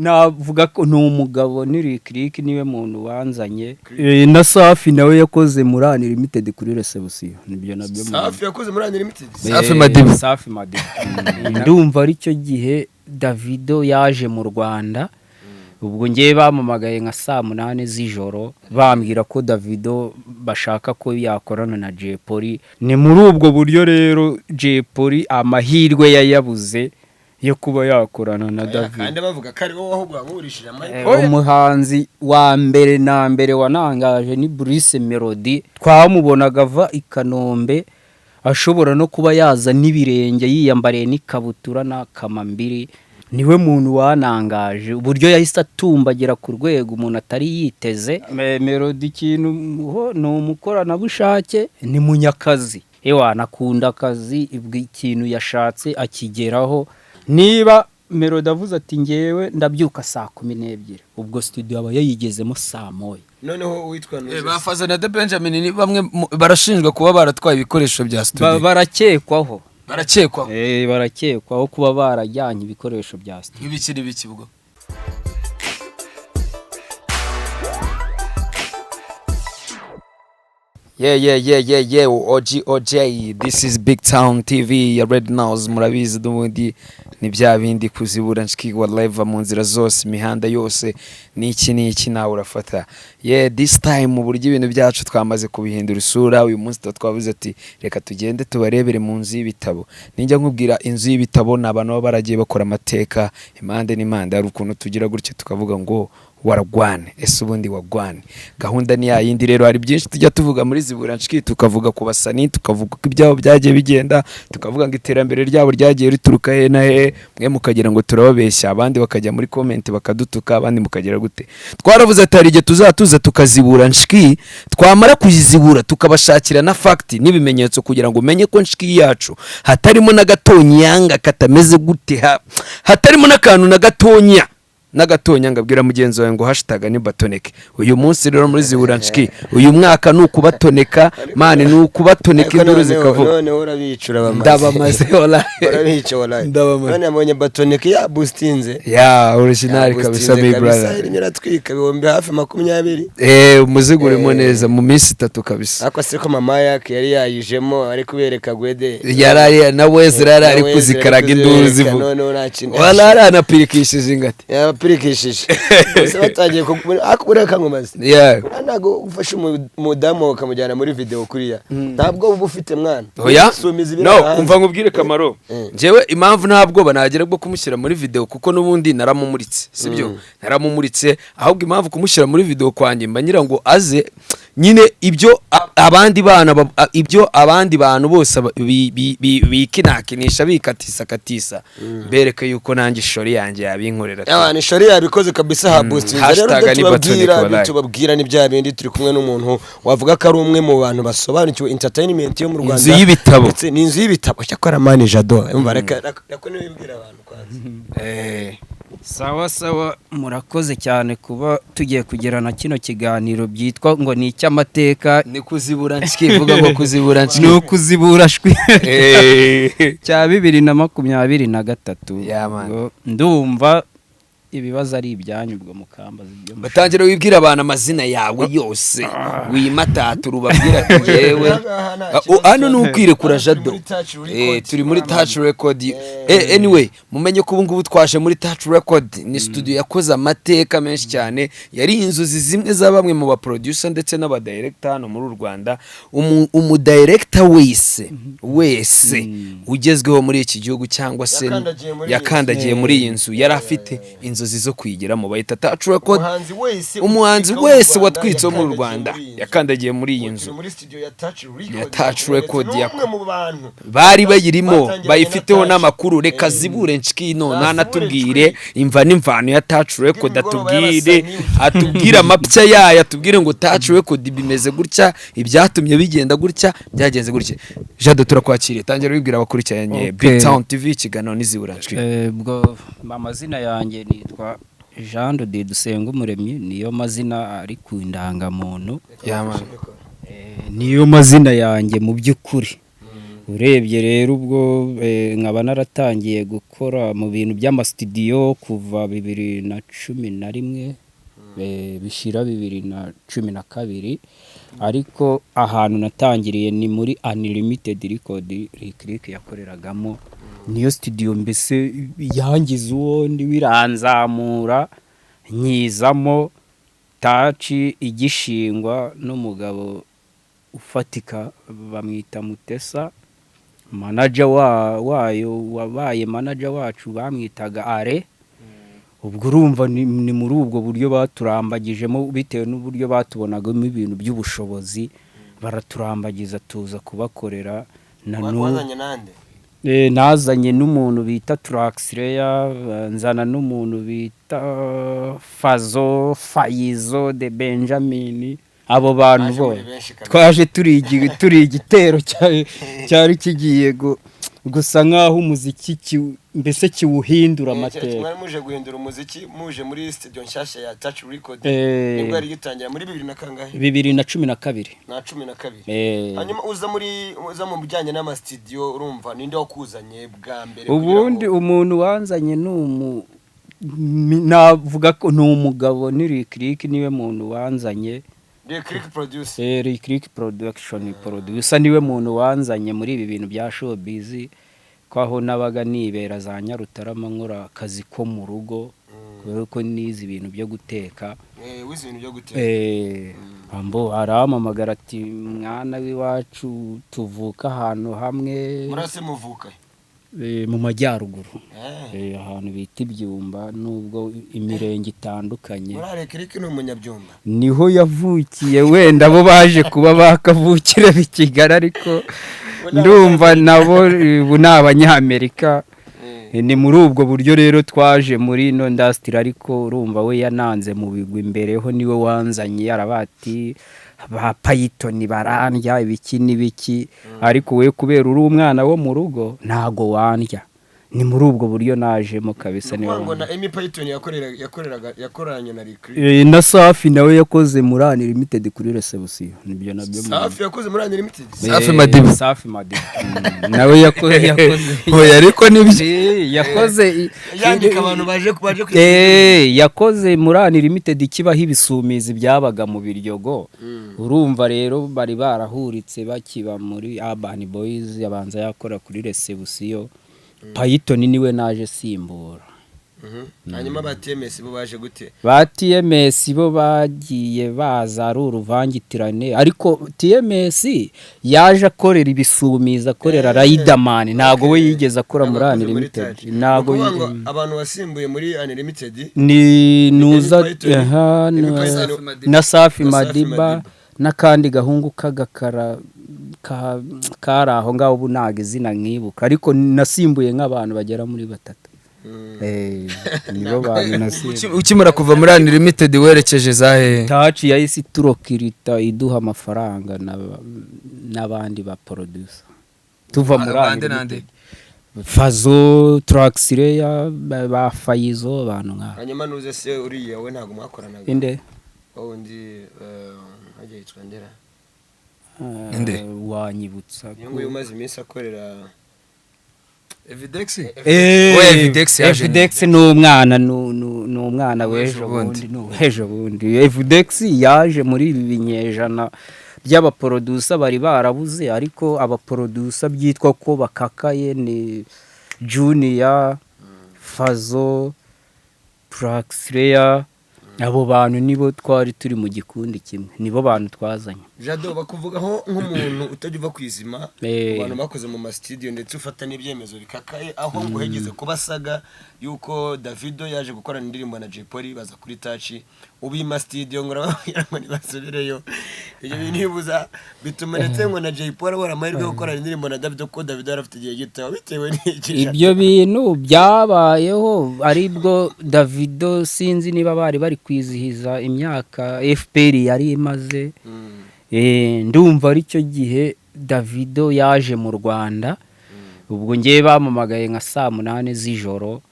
Navuga ko ni umugabo, ni Lick niwe muntu wanzanye. Na Safi nawe yakoze muri Unlimited kuri reception, nibyo nabyo. Safi yakoze muri Unlimited? Safi Madiba. Safi Madiba. Ndumva aricyo gihe Davido yaje mu Rwanda. Ubwo ngewe bampamagaye nka saa 8 z'ijoro, bambwira ko Davido bashaka ko yakorana na Jay Polly. Ni muri ubwo buryo rero Jay Polly amahirwe yayabuze yo kuba yakorana na Davido. Kandi bavuga ko ari wowe ahubwo wamurishije amahirwe. Umuhanzi wa mbere na mbere wanangaje ni Bruce Melody. Twamubonaga ava i Kanombe, ashobora no kuba yaza n'ibirenge, yiyambariye n'ikabutura n'akamambiri. Niwe muntu wanangaje, uburyo yahise atumbagira ku rwego umuntu atari yiteze. Melody ikintu ho ni umukoranabushake, ni munyakazi, ewa nakunda akazi. Ubwo ikintu yashatse akigeraho. Niba Melody avuze ati ngewe ndabyuka saa 12, ubwo studio aba yayigezemo saa 1. Noneho uwitwa Nuze? Bafaza na The Benjamin ni bamwe barashinjwa kuba baratwaye ibikoresho bya studio. Barakekwaho. Barakekwaho. Barakekwaho kuba barajyanye ibikoresho bya studio. Nk'ibiki n'ibiki ubwo? Yeah, yeah, yeah, yeah, yeah, OG, OJ, this is Big Town TV ya Red Nose, murabizi n'ubundi ni bya bindi kuzibura nshikigwa live mu nzira zose, imihanda yose, n'iki n'iki nawe urafata. Yeah, this time mu buryo ibintu byacu twamaze kubihindura isura, uyu munsi tuba twavuze ati reka tugende tubarebere mu nzu y'ibitabo. Ninjya nkubwira inzu y'ibitabo, ni abantu baba baragiye bakora amateka impande n'impande, hari ukuntu tugira gutya tukavuga ngo waragwane, ese ubundi wagwane? Gahunda ni yayindi rero, hari byinshi tujya tuvuga muri zibura nshiki, tukavuga ku basani, tukavuga uko ibyabo byagiye bigenda, tukavuga ngo iterambere ryabo ryagiye rituruka he na he, mwe mukagira ngo turababeshya, abandi bakajya muri comment bakadutuka, abandi mukagira gute. Twaravuze ati hari igihe tuzatuza tukazibura nshiki, twamara kuzibura tukabashakira na fact n'ibimenyetso kugira ngo umenye ko nshiki yacu hatarimo n'agatonyanga katameze gute, hatarimo n'akantu na gatonya n'agatonya. Ngabwira mugenzi wawe ngo hashtag ni batoneke. Uyu munsi rero muri zibura nshiki uyu mwaka ni ukubatoneka man, ni ukubatoneka Ariko induru noneho zikavuga. Noneho urabicura, bamaze. Ndabamaze wallahi. Urabica wallahi. Ndabamaze. None yabonye batoneke ya boostinze. Ya original kabisa, my brother. Irimo iratwika ibihumbi hafi 20. Umuzigo urimo neza mu minsi 3 kabisa. Ariko siko mama yake yari yayijemo ari kubereka gwede. Yarari na Wezra yari ari Na Wezra kuzikaraga induru kuzereka, zivuga. Noneho nta kintu. Wala yari anapirikishije ingati. Yapirikishije gusa batangiye ariko buriya kankumaze. Ntabwo ufashe umudamu ukamujyana muri video kuriya, ntabwo uba ufite mwana. Oya. Sumiza ibiri No, hanze. umva nkubwire kamaro. Njyewe impamvu nta bwoba nagira bwo kumushyira muri video, kuko n'ubundi naramumuritse, sibyo? Naramumuritse, ahubwo impamvu kumushyira muri video kwanjye mba ngira ngo aze nyine ibyo abandi bana ibyo abandi bantu bose bikinakinisha, bikatisa katisa, mbereke yuko nanjye ishori yanjye yabinkorera. Abantu ishori yabikoze kabisa, ha boostinze rero. Hashtag Ibyo ni Batoneke tubabwira, wallahi. ibyo tubabwira ni bya bindi, turi kumwe n'umuntu wavuga ko ari umwe mu bantu basobanukiwe entertainment yo mu Rwanda. Inzu y'ibitabo. Ndetse ni inzu y'ibitabo cyakora man Jado. Umva, reka reka nibimbwira abantu kwanza. Sawa sawa, murakoze cyane kuba tugiye kugirana kino kiganiro byitwa ngo ni icy'amateka. Ni kuzibura nshiki, ivuga ngo kuzibura nshiki. Ni ukuzibura shwi cya 2023. Yeah, man. Ubwo ndumva ibibazo ari ibyanyu, ubwo mukambaza ibyo mushaka. Batangira wibwira abantu amazina yawe yose, wimatatura, ubabwira ati njyewe. Hano ni ukwirekura Jado. Turi muri Touch Record. Anyway, mumenye ko ubu ngubu twaje muri Touch Record, ni studio yakoze amateka menshi cyane, yari inzozi zimwe za bamwe mu ba producer ndetse n'aba director hano muri uru Rwanda. Umu director wese wese ugezweho muri iki gihugu cyangwa se Yakandagiye muri iyi yakandagiye nzu. muri iyi nzu yari afite inzozi zo kuyigeramo, bayita Touch Record. Umuhanzi wese Umuhanzi utwika wo mu wese Rwanda watwitse wo mu yakandagiye Rwanda muri iyi nzu. yakandagiye muri iyi nzu. Turi muri studio ya Touch Record. Ya Touch Record. Ni umwe mu bantu Bari bayirimo batangiranye bayifiteho na Touch. n'amakuru. Reka zibure nshiki none Zibure. anatubwire imva n'imvano ya Touch Record, Imigoroba atubwire y'abasanii. atubwire amapya yayo, atubwire ngo Touch Record bimeze gutya, ibyatumye bigenda gutya, byagenze gutya. Jado, turakwakiriye, tangira wibwira abakurikiranye Big Town TV, ikiganiro n'izibura nshiki. Ubwo amazina yanjye nitwa Jean de Dusengumuremyi, niyo mazina ari ku indangamuntu. Yeah, man. Niyo mazina yanjye mu by'ukuri. Urebye rero ubwo nkaba naratangiye gukora mu bintu by'amasitidiyo kuva 2011, bishira 2012, ariko ahantu natangiriye ni muri Unlimited Record Lick yakoreragamo. Niyo studio mbese yangize uwo ndi, wiranzamura nyizamo Touch igishingwa n'umugabo ufatika bamwita Mutesa, manager wayo wabaye manager wacu bamwitaga Are. Ubwo urumva ni muri ubwo buryo baturambagijemo, bitewe n'uburyo batubonagamo ibintu by'ubushobozi, baraturambagiza tuza kubakorera na n'ubu. Wazanye nande? Nazanye n'umuntu bita Traxleya, nzana n'umuntu bita Fazo Fayizo de Benjamin. Abo bantu Baje bo muri benshi kabisa. Twaje turi igitero cyari kigiye gusa nk'aho umuziki mbese kiwuhindura amateka. Mwari muje guhindura umuziki, muje muri studio nshyashya ya Touch Record, nibwo yari gitangira muri bibiri na kangahe? 2012. Na 12. Eh. Hanyuma uza mu bijyanye n'amasitidiyo, urumva ninde wakuzanye bwa mbere kugira Ubundi ngo- umuntu wanzanye ni navuga ko ni umugabo, ni Lick, niwe muntu wanzanye. Lick Producer. Lick Production producer niwe muntu wanzanye muri ibi bintu bya showbiz, ko aho nabaga nibera za Nyarutarama nkora akazi ko mu rugo, kubera ko nize ibintu byo guteka. Wize ibintu byo guteka. Ambo arampamagara ati: "Mwana w'iwacu tuvuka ahantu hamwe." Murase muvuka? Mu majyaruguru. Ahantu bita Ibyumba, nubwo imirenge itandukanye. Muri Lick ni umunyabyumba. Niho yavukiye. Wenda bo baje kuba bakavukira i Kigali, ariko ndumva nabo ubu ni Abanyamerika. Ni muri ubwo buryo rero twaje muri ino industry, ariko urumva we yananze mu bigwi imbereho, niwe wanzanye. Arabati ba Payitoni barandya ibiki n'ibiki, ariko we kubera uri umwana wo mu rugo ntago wandya. Ni muri ubwo buryo najemo kabisa. Ni Niwe ukuvuga ngo na wanzanye. Emmy Python yakoreraga yakoranye na Lick. Na Safi nawe yakoze muri Unlimited kuri reception, nibyo nabyo. Safi yakoze muri Unlimited. Safi Madiba. Safi Madiba. Nawe yakoze. Oya, ariko nibyo. Yakoze Yandika abantu baje kwiga. Yakoze muri Unlimited kibaho ibisumizi byabaga mu Biryogo. Urumva rero bari barahuritse bakiba muri Urban Boys, abanza yakora kuri reception. Python niwe naje simbura. Hanyuma ba TMS bo baje gute? Ba TMS bo bagiye baza ari uruvangitirane, ariko TMS yaje akorera ibisumizi, akorera Riderman, ntabwo we yigeze akora muri Ntabwo yakoze muri Unlimited. Touch. Ntabwo Ni ukuvuga ngo yigeze. abantu wasimbuye muri Unlimited Ni nuza Python, aha, Emmy Python. na Safi Na Safi Madiba. Madiba. N'akandi gahungu k'agakara kari aho ngaho, ubu ntabwo izina nkibuka, ariko nasimbuye nk'abantu bagera muri batatu. Nibo bantu nasimbuye. Ukimara kuva muri Unlimited werekeje za hehe? Touch yahise iturokirita, iduha amafaranga n'abandi ba producer tuva muri Bande nande? Unlimited. Fazo, Traxleya, ba Fayizo, abantu nk'abo. Hanyuma nuze se uriya we ntabwo mwakoranaga? Inde? Wowe undi hajya yitwa Ndera. Inde? Wanyibutsa. Uyu nguyu umaze iminsi akorera Evidex. Oya, Evidex yaje. Evidex ni umwana, ni umwana w'ejo bundi. Bundi, ni uw'ejo bundi. Evidex yaje muri ibi binyejana by'abaproducer bari barabuze, ariko abaproducer byitwa ko bakakaye ni Junior, Fazo, Praxleya. Abo bantu nibo twari turi mu gikundi kimwe, nibo bantu twazanye. Jado, bakuvugaho nk'umuntu utajya uva ku izima mu bantu bakoze mu masitidiyo, ndetse ufata n'ibyemezo bikakaye, aho ngo hegeze kubasaga yuko Davido yaje gukorana indirimbo na Jay Polly baza kuri Touch, ubima studio ngo urababwira ngo ntibasubireyo. Ibyo bintu bibuza bituma ndetse ngo na Jay Polly abona amahirwe yo gukorana indirimbo na Davido, kuko Davido yari afite igihe gito bitewe n'iki? Ibyo bintu byabayeho aribwo Davido, sinzi niba bari bari kwizihiza imyaka FPR yari imaze. Ndumva aricyo gihe Davido yaje mu Rwanda. Ubwo ngewe bampamagaye nka saa 8 z'ijoro.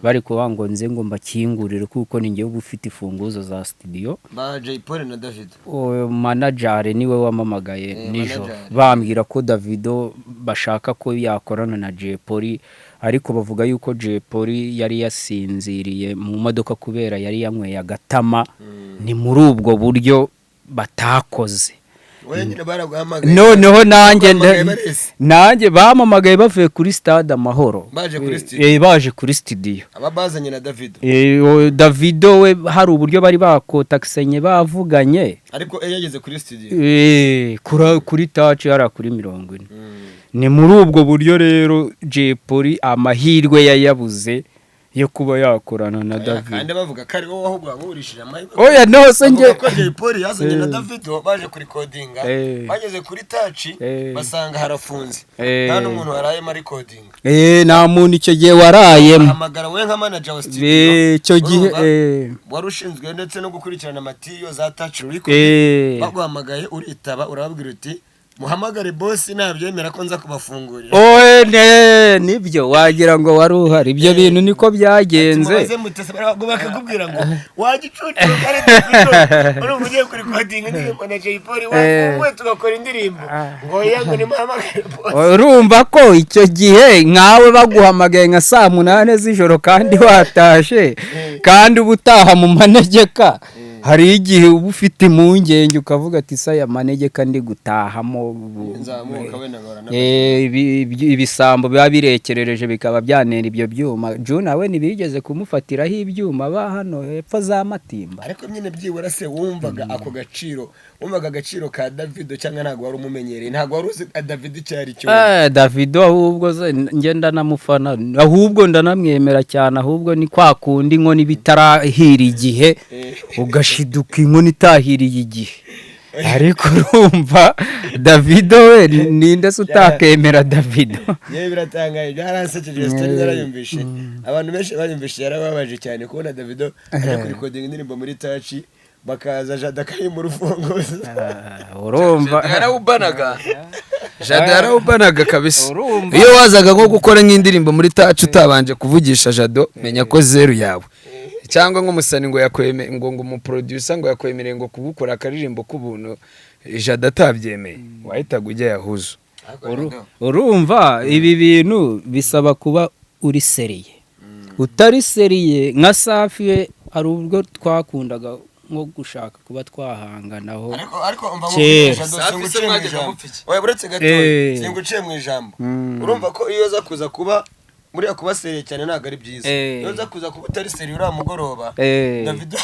Bari kuvuga ngo nze ngo mbakingurire, kuko ni njyewe uba ufite imfunguzo za studio. Ba Jay Polly na Davido? Uwo manager niwe wampamagaye nijoro, manager. bambwira ko Davido bashaka ko yakorana na Jay Polly, ariko bavuga yuko Jay Polly yari yasinziriye mu modoka kubera yari yanyweye agatama. Ni muri ubwo buryo batakoze. Wowe nyine baraguhamagaye? Noneho nanjye Baguhamagaye barese? Nanjye bampamagaye bavuye kuri Stade Amahoro. Baje kuri studio? Baje kuri studio. Aba bazanye na Davido? Davido we hari uburyo bari bakotakisenye, bavuganye. Ariko yageze kuri studio? Kuri Touch hariya kuri 40. Ni muri ubwo buryo rero Jay Polly amahirwe yayabuze yo kuba yakorana na Oya, Davido. kandi bavuga ko ari wowe ahubwo wamurishije amahirwe. Oya, nose njye Bavuga ko Jay Polly yazanye na Davido baje kurikodinga, bageze kuri Touch basanga harafunze, nta n'umuntu warayemo arikodinga. Nta muntu icyo gihe warayemo. Hamagara wowe nka manager wa studio. Icyo gihe Urumva? Wari ushinzwe ndetse no gukurikirana amatiyo za Touch Record. Baguhamagaye uritaba, urababwira uti: "Muhamagare boss, nabyemera ko nza kubafungurira." Oye, nibyo, wagira ngo wari uhari. Ibyo bintu niko byagenze. Mubaze mutese, bakakubwira ngo wagicucu kare Davido, urumva ugiye kurikodinga indirimbo na Jay Polly, wafunguye tugakora indirimbo, ngo yego, nimuhamagare boss. Urumva ko icyo gihe nkawe baguhamagaye nka saa 8 z'ijoro kandi watashe, kandi uba utaha mu manegeka, hari igihe uba ufite impungenge ukavuga ati: "Se aya manegeka ndi gutahamo Nzamuka wenda ngahora ibisambo biba birekerereje bikaba byanera ibyo byuma." Juna we ntibigeze kumufatiraho ibyuma ba hano hepfo za Matimba. Ariko nyine byibura se wumvaga ako gaciro, wumvaga agaciro ka Davido, cyangwa ntabwo wari umumenyereye, ntabwo wari uzi Davido icyo ari cyo? Davido ahubwo se njye ndanamufana, ahubwo ndanamwemera cyane. Ahubwo ni kwa kundi inkono iba itarahira igihe, ugashiduka inkono itahiriye igihe. Ariko urumva Davido we, ninde se utakemera Davido? Yewe, biratangaje, byaransekeje story narayumvishe, abantu benshi bayumvishe, yarababaje cyane kubona Davido ajya kurikodinga indirimbo muri Touch, bakaza Jada kari mu rufunguzo. Urumva Yarawubanaga, Jado yarawubanaga kabisa. Urumva? Iyo wazaga nko gukora nk'indirimbo muri Touch utabanje kuvugisha Jado, menya ko zeru yawe, cyangwa nk'umusani ngo yakweme ngo umuproducer ngo yakwemereye ngo kugukora akaririmbo k'ubuntu, Jado atabyemeye, wahitaga ujya yahuzu. Urumva ibi bintu bisaba kuba uri sérieux. Utari sérieux, nka Safi we hari ubwo twakundaga nko gushaka kuba twahanganaho Ariko umva kera. nkubwire, Jado, Safi se singuciye mu mwajyaga ijambo. mupfa iki? Oya, buretse gato, singuciye mu ijambo. Urumva ko iyo uza kuza kuba muriya, kuba sérieux cyane ntabwo ari byiza. Iyo uza kuza kuba utari sérieux uriya mugoroba, Davido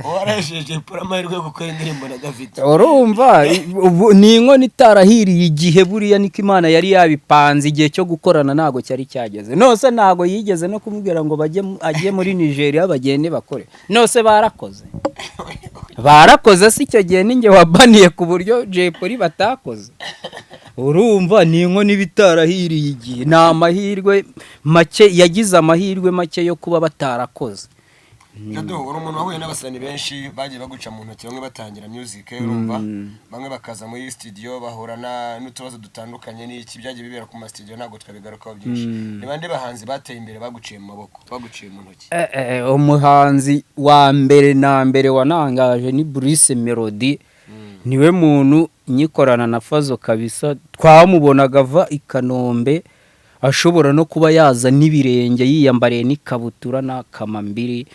warahesheje Polly amahirwe yo gukora indirimbo na Davido. Urumva ubu ni inkono itarahiriye igihe. Buriya niko Imana yari yabipanze, igihe cyo gukorana ntabwo cyari cyageze. Nose ntabwo yigeze no kumubwira ngo bajye ajye muri Nigeria bagende bakore. Nose barakoze, barakoze si? Icyo gihe ninjye wabaniye ku buryo Jay Polly batakoze. Urumva ni inkono iba itarahiriye igihe, ni amahirwe make yagize, amahirwe make yo kuba batarakoze. Jado, uri umuntu wahuye n'abasani benshi bagiye baguca mu ntoki, bamwe batangira music, urumva, bamwe bakaza muri studio bahura n'utubazo dutandukanye n'iki byagiye bibera ku ma studio, ntabwo twabigarukaho byinshi. Ni bande bahanzi bateye imbere baguciye mu maboko, baguciye mu ntoki? Umuhanzi wa mbere na mbere wanangaje ni Bruce Melody. Niwe muntu nyikorana na Fazo kabisa twamubonaga ava i Kanombe, ashobora no kuba yaza n'ibirenge, yiyambariye n'ikabutura n'akamambiri.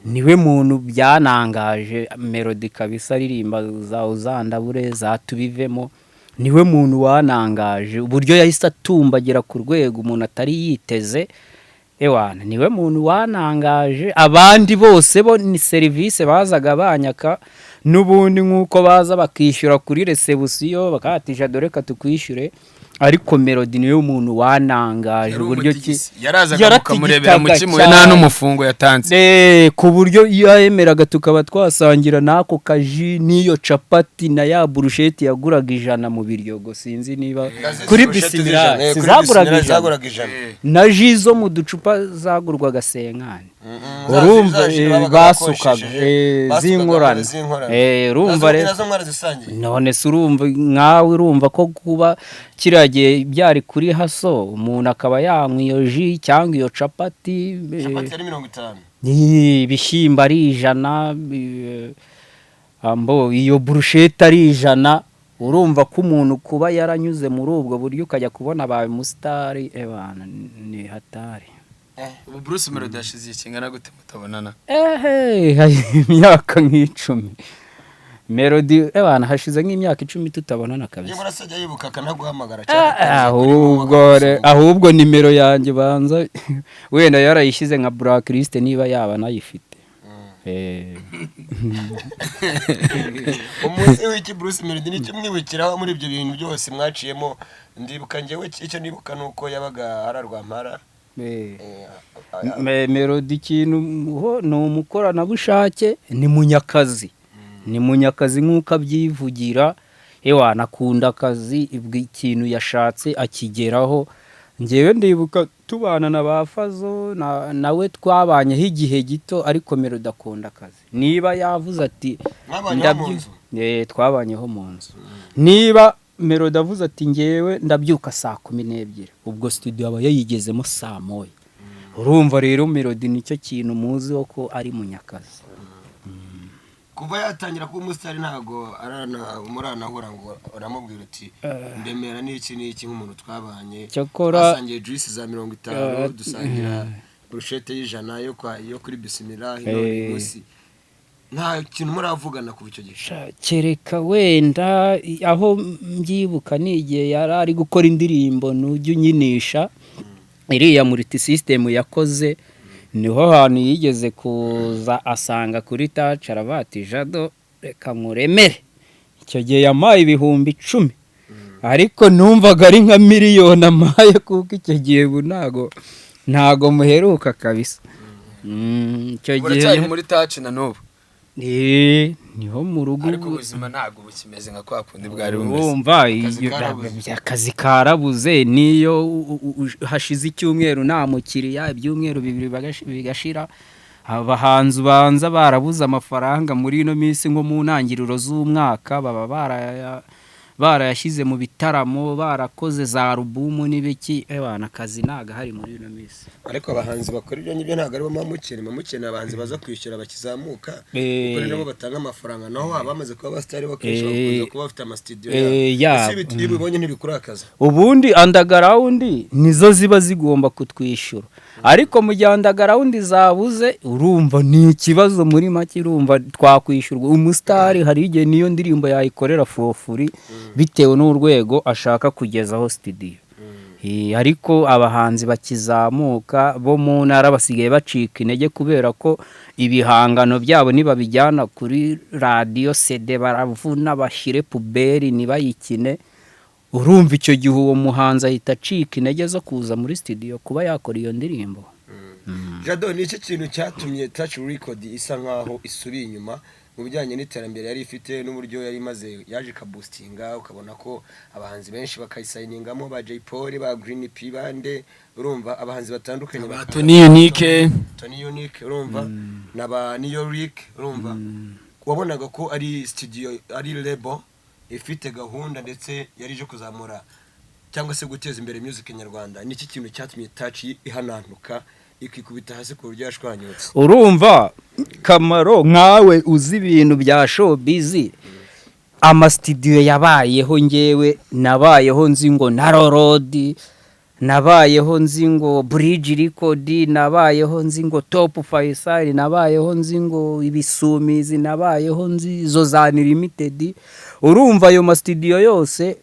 Niwe muntu byanangaje, Melody kabisa, aririmba za "Uzandabure", za "Tubivemo". Niwe muntu wanangaje uburyo yahise atumbagira ku rwego umuntu atari yiteze. Ewana, niwe muntu wanangaje. Abandi bose bo ni serivisi bazaga banyaka n'ubundi, nk'uko baza bakishyura kuri resebusiyo, bakatija dore tukwishyure. Ariko Melody niwe muntu wanangaje uburyo ki Yarazaga mukamurebera mu yaratigitaga kimuhe, nta cyane. n'umufungo yatanze. Ku buryo iyo yemeraga tukaba twasangira n'ako kaji n'iyo capati na ya burusheti yaguraga 100 mu Biryogo, sinzi niba kuri Bisimira zaguraga 100. Zaguraga 100. Na ji zo mu ducupa zagurwaga 50. Urumva basukaga z'inkorano. Urumva rero Nazo mwarazisangiye? None se urumva nkawe, urumva ko kuba kiriya Kiriya gihe byari kuri hustle, umuntu akaba yanywa iyo jus cyangwa iyo capati. Capati yari 50. Ibishyimbo ari 100, ambo iyo burushete ari 100. Urumva ko umuntu kuba yaranyuze muri ubwo buryo, ukajya kubona abaye umusitari, ebana, ni hatari. Ubu Bruce Melody yashize igihe kingana gute mutabonana? Ehe, hari imyaka nk'10 Melody, ebana, hashize nk'imyaka 10 tutabonana kabisa. Nibura se ajya yibuka akanaguhamagara? Ahubwo nimero yanjye banza wenda yarayishyize nka blacklist, niba yaba anayifite. Umunsi w'iki Bruce Melody nicyo mwibukiraho muri ibyo bintu byose mwaciyemo? Ndibuka njyewe, icyo nibuka ni uko yabaga ari Rwampara. Melody ikintu ho ni umukoranabushake, ni munyakazi, ni munyakazi nk'uko abyivugira. Ewa, akunda akazi, ubwo ikintu yashatse akigeraho. Ngewe ndibuka tubana na ba Fazo, nawe twabanyeho igihe gito, ariko Melody akunda akazi. Niba yavuze ati Mwabanyeho mu nzu? Twabanyeho mu nzu. Niba Melody avuze ati ngewe ndabyuka saa 12, ubwo studio aba yayigezemo saa 1. Urumva rero Melody nicyo kintu muziho, ko ari munyakazi. Kuva yatangira kuba umusitari ntabwo muranahura ngo uramubwira uti ndemera n'iki n'iki, nk'umuntu twabanye, twasangiye juice za 50, dusangira burushete y'100 yo kuri Bismillah, none uyu munsi nta kintu muravugana kuva icyo gihe? Sha, kereka wenda aho mbyibuka ni igihe yari ari gukora indirimbo Nujya Unyinisha, iriya multi system yakoze. Niho hantu yigeze kuza asanga kuri Touch, aravuga ati: "Jado, reka nkuremere." Icyo gihe yampaye 10,000, ariko numvaga ari nka miliyoni amaye, kuko icyo gihe ubu ntago muheruka kabisa. Icyo gihe Uracyari muri Touch na n'ubu? Niho mu rugo. Ariko ubuzima ntabwo bukimeze nka kwa kundi bwari bumeze. Urumva Akazi karabuze. Akazi karabuze. Niyo hashize icyumweru nta mukiriya, ibyumweru 2 bigashira. Abahanzi ubanza barabuze amafaranga muri ino minsi, nko mu ntangiriro z'umwaka baba barayashyize mu bitaramo, barakoze za alubumu n'ibiki. Ebana, akazi ntago muri ino minsi. Ariko abahanzi bakora ibyo ngibyo ntabwo aribo mamukene. Mamukene abahanzi baza kwishyura bakizamuka, kuko ni nabo batanga amafaranga. Naho baba bamaze kuba abasitari, bakenshi bakunze kuba bafite amasitidiyo yabo. Yabo. Ese ibi iyo ubibonye ntibikurakaza? Ubundi underground nizo ziba zigomba kutwishyura, ariko mu gihe underground zabuze, urumva ni ikibazo. Muri make, urumva twakwishyurwa umusitari hari igihe niyo ndirimbo yayikorera for free, bitewe n'urwego ashaka kugezaho studio. Ariko abahanzi bakizamuka bo mu ntara basigaye bacika intege, kubera ko ibihangano byabo nibabijyana kuri radiyo, CD baravuna bashyire poubelle ntibayikine. Urumva icyo gihe uwo muhanzi ahita acika intege zo kuza muri studio kuba yakora iyo ndirimbo. Jado, ni iki kintu cyatumye Touch Record isa nkaho isubiye inyuma mu bijyanye n'iterambere yari ifite n'uburyo yari imaze, yaje ikaboostinga, ukabona ko abahanzi benshi bakayisayiningamo, ba Jay Polly, ba Green P, bande, urumva abahanzi batandukanye Ba Tony Unique. Tony Unique, urumva, na ba Niyo Rick. Urumva wabonaga ko ari studio, ari label ifite gahunda, ndetse yari ije kuzamura cyangwa se guteza imbere music nyarwanda. Ni iki kintu cyatumye Touch ihananuka, ikikubita hasi ku buryo yashwanyutse? Urumva kamaro, nkawe uzi ibintu bya showbiz, amasitidiyo yabayeho, ngewe nabayeho nzi ngo na Rorodi, nabayeho nzi ngo Bridge Record, nabayeho nzi ngo Top Faisal, nabayeho nzi ngo Ibisumizi, nabayeho nzi izo za Unlimited. Urumva ayo masitidiyo yose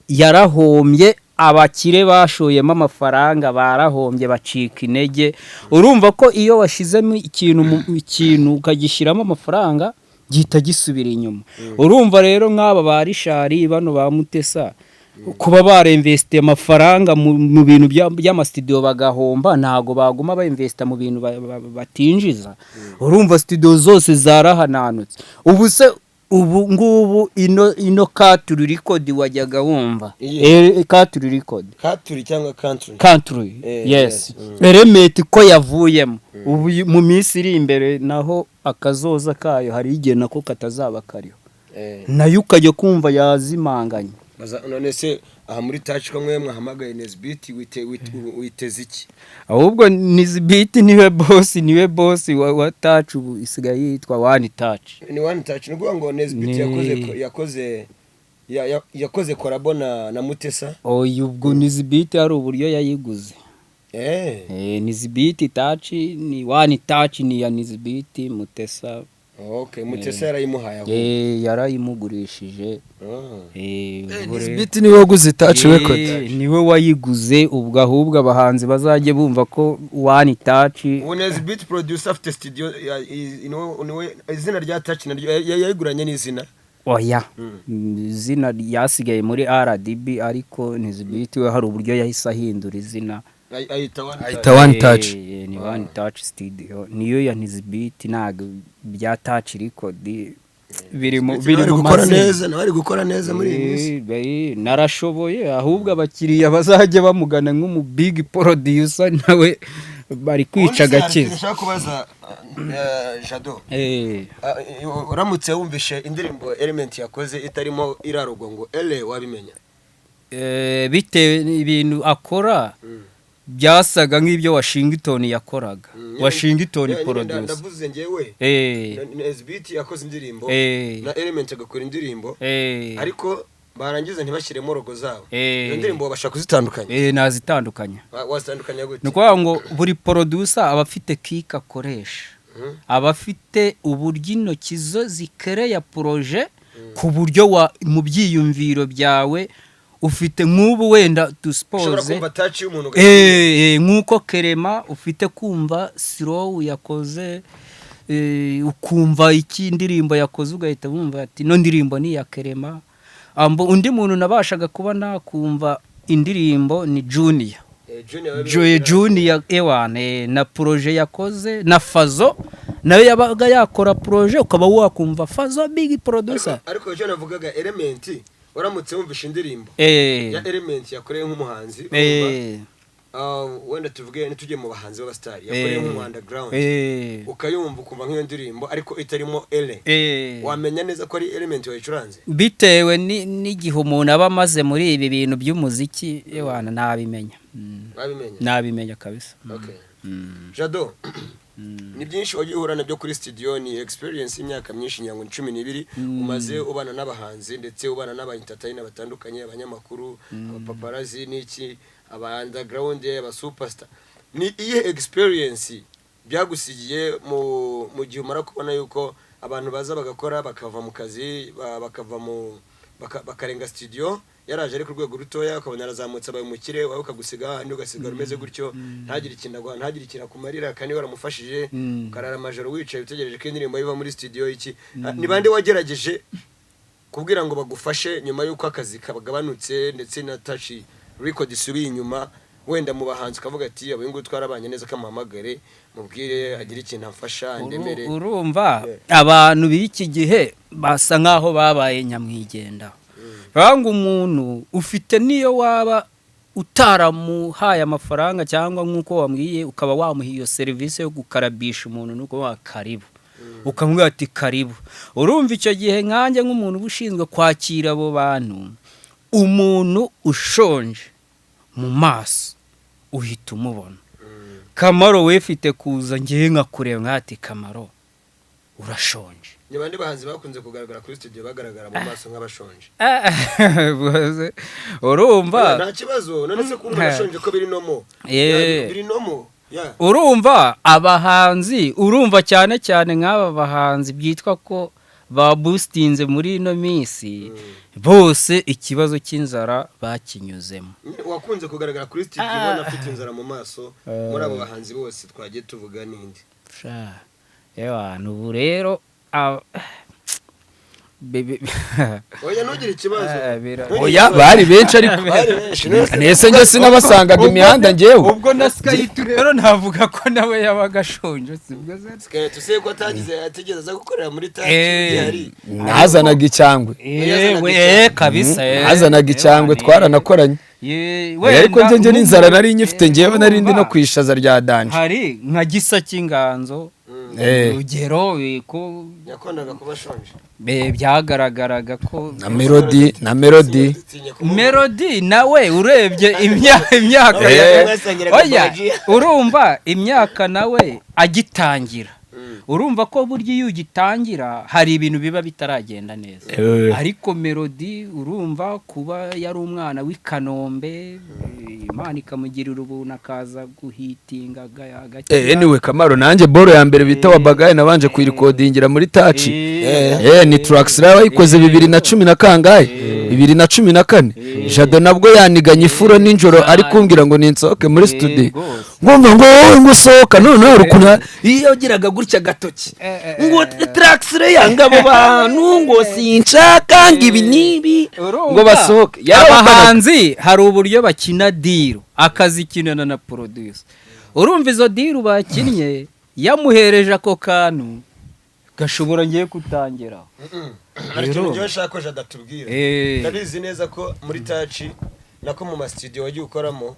yarahombye. Abakire bashoyemo amafaranga barahombye, bacika intege. Urumva ko iyo washyizemo ikintu ikintu ukagishyiramo amafaranga, gihita gisubira inyuma. Urumva rero nk'aba ba Rishari, bano ba Mutesa, kuba barinvesitiye amafaranga mu bintu by'amasitidiyo bagahomba, ntago baguma bainvesita mu bintu batinjiza. Urumva studio zose zarahananutse. Ubu se ubu ngubu ino Country Record wajyaga wumva? Iyihe? Country Record. Katuri cyangwa country? Country. Yes. Yes. Element ko yavuyemo, ubu mu minsi iri imbere naho akazoza kayo hari igihe nako katazaba kariho, nayo ukajya kumva yazimanganye. None se Aha muri Touch ko mwe mwahamagaye Nesbit, witeze iki? Ahubwo Nizibiti niwe boss, niwe boss wa Touch. Ubu isigaye yitwa One Touch. Ni One Touch, ni ukuvuga ngo Nesbit yakoze yakoze collabo na Mutesa. Oya, ubwo Nizibiti hari uburyo yayiguze. Nizibiti Touch ni One Touch, ni ya Nizibiti Mutesa. Okay, Mutesa yarayimuhaye ahubwo. Yarayimugurishije. Ubwo Nisbit niwe waguze Touch Record. Niwe wayiguze. Ubwo ahubwo abahanzi bazajye bumva ko One Touch. Ubu Nesbit producer afite studio niwe izina rya Touch naryo yayiguranye n'izina? Oya, izina ryasigaye muri RDB, ariko Nizibiti we hari uburyo yahise ahindura izina. Ayita One Ayita Touch. One Touch. Ni One Touch Studio niyo ya Nizibiti, ntabwo bya Touch Record biri mu Nesbit biri nawe ari mu gukora mazina. neza, nawe ari gukora neza muri iyi minsi. Narashoboye. Ahubwo abakiriya bazajya bamugana nk'umu big producer, nawe bari kwica Ubundi se hari agakiza. ikintu nshaka kubaza Jado. Uramutse wumvishe indirimbo Element yakoze itarimo irarugwa ngo ele, wabimenya? Bitewe n'ibintu akora, byasaga nk'ibyo Washington yakoraga. Washington Nyine producer. Ndavuze njyewe Nesbit yakoze indirimbo na Element agakora indirimbo, ariko barangiza ntibashyiremo logo zabo. Iyo ndirimbo babasha kuzitandukanya? Nazitandukanya. Wazitandukanya gute? Ni ukuvuga ngo buri producer aba afite kike akoresha, aba afite uburyo intoki zo zikereya projet, ku buryo wa mu byiyumviro byawe ufite nk'ubu wenda Ushobora dusipoze kumva touch y'umuntu nk'uko Kerema ufite kumva slow yakoze, ukumva iki indirimbo yakoze, ugahita wumva ati ino ndirimbo ni iya Kerema. Ambo undi muntu nabashaga kuba nakumva indirimbo ni Junior. Junior we Joy Junior ewane na projet yakoze na Fazo, nayo yabaga yakora projet ukaba wakumva Fazo big producer. Ariko icyo navugaga, Element, uramutse wumvishe indirimbo ya Element yakoreye nk'umuhanzi, urumva, wenda tuvuge ntitujye mu bahanzi b'abasitari, yakoreye nk'umu underground, ukayumva ukumva nk'iyo ndirimbo ariko itarimo ele, wamenya neza ko ari Element wayicuranze? Bitewe n'igihe umuntu aba amaze muri ibi bintu by'umuziki, ewana nabimenya. Wabimenya? Nabimenya kabisa. Okay. Jado, ni byinshi wagiye uhura nabyo kuri studio, ni experience y'imyaka myinshi, nyango 12 umaze ubana n'abahanzi ndetse ubana n'aba entertainer batandukanye, abanyamakuru, abapaparazzi n'iki, aba underground, aba superstar. Ni iyihe experience byagusigiye mu gihe umara kubona yuko abantu baza bagakora bakava mu kazi, bakava mu bakarenga studio, yaraje ari ku rwego rutoya, ukabona arazamutse abaye umukire, wowe ukagusiga ahandi, ugasigara umeze gutyo, ntagire ikintu aguha, ntagire ikintu akumarira kandi waramufashije, ukarara amajoro wicaye utegereje ko indirimbo iva muri studio iki? Ni bande wagerageje kubwira ngo bagufashe nyuma y'uko akazi kagabanutse ndetse na Touch Record isubiye inyuma? Wenda mu bahanzi ukavuga ati abo ngubu twarabanye neza, kamuhamagare mubwire agire ikintu amfasha, ndemere. Urumva abantu b'iki gihe basa nk'aho babaye nyamwigenda. Banga umuntu ufite, niyo waba utaramuhaye amafaranga cyangwa nk'uko wambwiye ukaba wamuha iyo serivisi yo gukarabisha umuntu, nuko wa karibu ukamubwira ati karibu. Urumva icyo gihe nkanjye nk'umuntu uba ushinzwe kwakira abo bantu, umuntu ushonje mu maso uhita umubona. Kamaro we ufite kuza ngewe nkakureba nkati Kamaro urashonje. Ni bande bahanzi bakunze kugaragara kuri studio bagaragara mu maso nk'abashonje? Urumva Nta kibazo, none se kuba umuntu ashonje ko biri normal? Biri normal, yeah. Urumva abahanzi, urumva cyane cyane nk'aba bahanzi byitwa ko babustinze muri ino minsi, bose ikibazo cy'inzara bakinyuzemo. Wakunze kugaragara kuri studio ubona afite inzara mu maso muri abo bahanzi bose twagiye tuvuga n'indi? Sha, ewa ubu rero Oya, ntugire ikibazo. Ntugire Oya, ikibazo. bari benshi ariko. Bari benshi, nese- Nese njye sinabasangaga imihanda njyewe. Ubwo na Skype rero navuga ko nawe yabaga ashonje, sibwo se? Skype se ko atagize atigeze aza gukorera muri Touch gihari? Nazanaga icyangwe. Yewe kabisa. Nazanaga icyangwe, twaranakoranye. Oya, ariko njye n'inzara nari nyifite, njyewe nari ndi no kwishaza rya danger. Hari nka Gisa cy'Inganzo. Urugero ko Yakundaga kuba ashonje. Byagaragaraga ko Na Melody, na Melody. Dutinya kumubona. Melody nawe urebye imyaka Mwasangiraga oya, baji. urumva imyaka nawe agitangira, urumva ko burya iyo ugitangira hari ibintu biba bitaragenda neza. Ariko Melody, urumva kuba yari umwana w'i Kanombe, Imana ikamugirira ubuntu akaza guhitinga agakira. Anyway, Kamaro, nanjye boro ya mbere bita wa bagaye nabanje kuyirecordingira muri Touch. Ni Trax rero wayikoze 2010 na kangahe, 2014. Jado nabwo yaniganye ifuro nijoro ari kumbwira ngo ninsohoke muri studio. Ngumva ngo wowe ngo usohoka noneho hari ukuntu iyo yagiraga gutya agatoki ngo Trax rero yanga abo bantu, ngo sinshaka ngo ibi n'ibi Urumva, ngo basohoke. Yarabafanaga. Abahanzi hari uburyo bakina deal, akazikinana na producer. Urumva izo deal bakinnye, yamuhereje ako kantu gashobora ngiye kutangeraho. Hari ikintu ngewe nshaka ko Jado atubwira. Ndabizi neza ko muri Touch, nako mu masitudiyo wagiye ukoramo,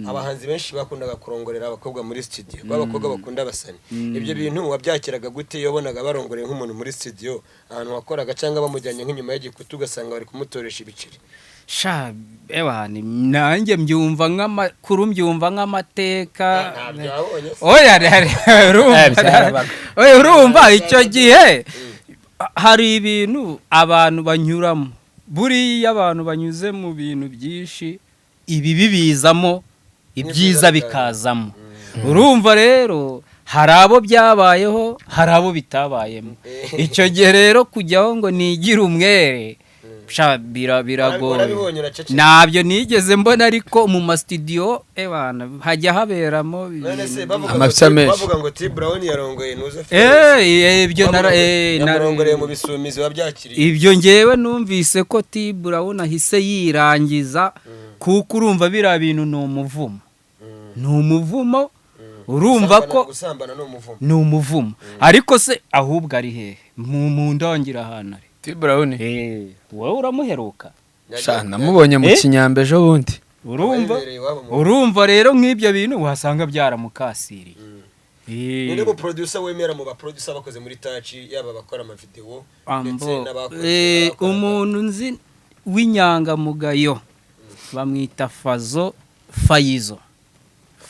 abahanzi benshi bakundaga kurongorera abakobwa muri studio, b'abakobwa bakunda abasani. Ibyo bintu wabyakiraga gute iyo wabonaga barongoreye nk'umuntu muri studio ahantu wakoraga, cyangwa bamujyanye nk'inyuma y'igikuta ugasanga bari kumutoresha ibiceri? Sha ewana, nanjye mbyumva nk'amakuru, mbyumva nk'amateka. Ntabyo wabonye se? Oya, urumva. Byarabaga. Oya, urumva icyo gihe hari ibintu abantu banyuramo. Buriya abantu banyuze mu bintu byinshi, ibibi bizamo, ibyiza bikazamo. Urumva rero hari abo byabayeho, hari abo bitabayemo. Icyo gihe rero kujyaho ngo nigire umwere, sha, biragoye. Warabibonye uraceceka. Ntabyo nigeze mbona, ariko mu masitudiyo ebana hajya haberamo None se ibintu. bavuga ngo Amapfa menshi. Bavuga ngo T Brown yarongoye ntuze? Ibyo nara Yamurongoreye mu bisumizi, wabyakiriye? Ibyo ngewe numvise ko T Brown ahise yirangiza, kuko urumva biriya bintu ni umuvumo, ni umuvumo. Urumva ko Gusambana ni umuvumo. Ni umuvumo. Ariko se ahubwo ari hehe? Mu ndongera ahantu ari. T Brown? Wowe uramuheruka? Sha, namubonye mu Eh? Kinyambe ejo bundi. Urumva Abayibereye iwabo urumva rero nk'ibyo bintu wasanga byaramukasiriye. Ni mu producer wemera mu ba producer bakoze muri Touch, yaba abakora amavideo ndetse Ambo. n'abakoze abakoraga- Umuntu nzi w'inyangamugayo bamwita Fazo, Fayizo,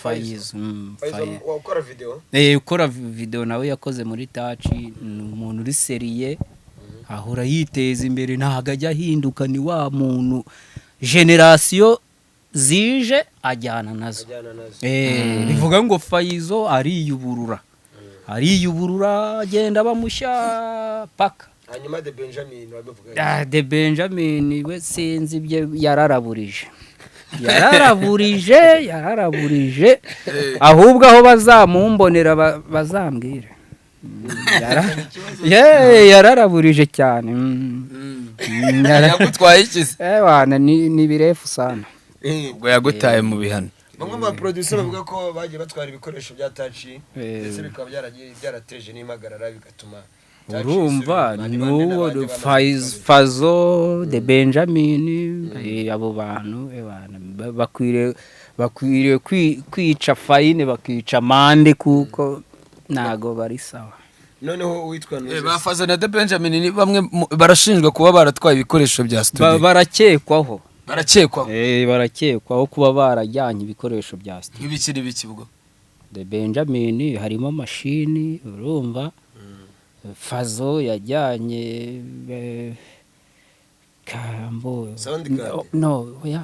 Fayizo. Faizo. Fayizo. Ukora video? Ukora video nawe yakoze muri Touch, ni umuntu uri sérieux, ahora yiteza imbere, ntabwo ajya ahinduka, ni wa muntu génération zije ajyana nazo. Ajyana nazo. Bivuga ngo Fayizo ariyuburura, ariyuburura, agenda bamushya paka. Hanyuma The Benjamin wabivuga? Ah, The Benjamin we sinzi ibyo, yararaburije, yararaburije, yararaburije. Ahubwo aho bazamumbonera bazambwire. Yararaburije cyane. Yagutwaye iki se? Ewana, ni birefu sana. Ubwo yagutaye mu bihano. Bamwe mu ba producer bavuga ko bagiye batwara ibikoresho bya Touch, ndetse bikaba byaragiye byarateje n'impagarara, bigatuma Touch Urumva isubira inyuma, ni bande n'uwo n'abandi bamaze Fazo, The Benjamin, abo bantu bana bakwiriye kwica fine, bakica amande, kuko ntago bari sawa. Noneho uwitwa Nuze Bafazo na The Benjamin ni bamwe barashinjwa kuba baratwaye ibikoresho bya studio. Barakekwaho. Barakekwaho. Barakekwaho kuba barajyanye ibikoresho bya studio. Nk'ibiki n'ibiki ubwo? The Benjamin harimo mashini, urumva Fazo yajyanye kambo. Sound card. No, oya,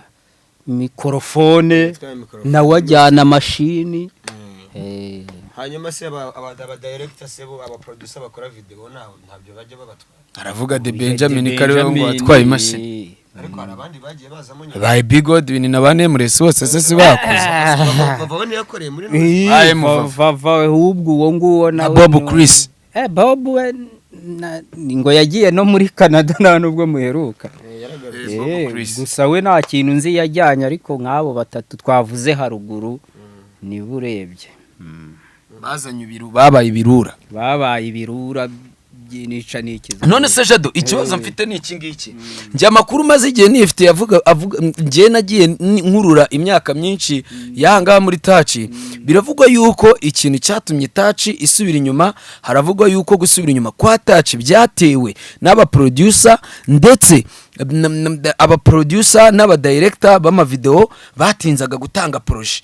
mikorofone. Yitwa microphone. Nawe ajyana mashini. Hanyuma se aba director se bo, aba producer bakora video, ntabyo bajya babatwara? Aravuga The Benjamin ko ariwe ngo watwaye imashini. Ariko hari abandi bagiye bazamo nyuma. Ba Big Godwin na ba Nameless bose se si bakoze? Bava niyakoreye muri Nuze. AM. Vava ahubwo uwo nguwo Na nawe Bob Chris. Bob we ngo yagiye no muri Canada, nta nubwo muheruka. Yaragarutse. Bob Chris. Gusa we nta kintu nzi yajyanye, ariko nk'abo batatu twavuze haruguru niba urebye Bazanye ibiru, babaye ibirura. Babaye ibirura. By'inica n'ikiza. None se Jado, ikibazo mfite ni iki ngiki. Njye amakuru maze igihe nifite avuga, njye nagiye nkurura imyaka myinshi y'ahangaha muri Touch. Biravugwa yuko ikintu cyatumye Touch isubira inyuma, haravugwa yuko gusubira inyuma kwa Touch byatewe n'aba producer, ndetse aba producer n'aba director b'amavideo batinzaga gutanga projet.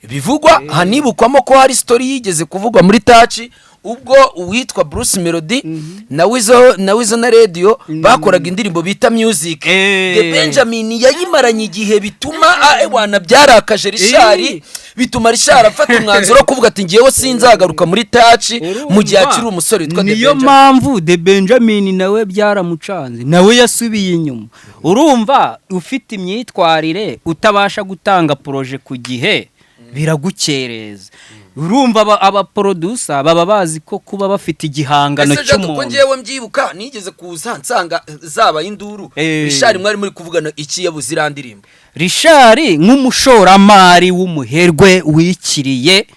Bivugwa hanibukwamo ko hari story yigeze kuvugwa muri Touch ubwo uwitwa Bruce Melody na Weasel, na Weasel na Radio bakoraga indirimbo bita Music. The Benjamin yayimaranye igihe, bituma ewana byarakaje Richard, bituma Richard afata umwanzuro wo kuvuga ati: "Ngewe sinzagaruka muri Touch mu gihe akiri umusore witwa The Niyo Benjamin." mpamvu The Benjamin nawe byaramucanze, nawe yasubiye inyuma. Urumva, ufite imyitwarire utabasha gutanga projet ku gihe, biragukereza. Urumva abaproducer baba bazi ko kuba bafite igihangano Ese Jado, ko cy'umuntu. ngewe mbyibuka nigeze kuza nsanga zaba induru, Richard mwari muri kuvugana iki yabuze iriya ndirimbo? Richard nk'umushoramari w'umuherwe wikiriye,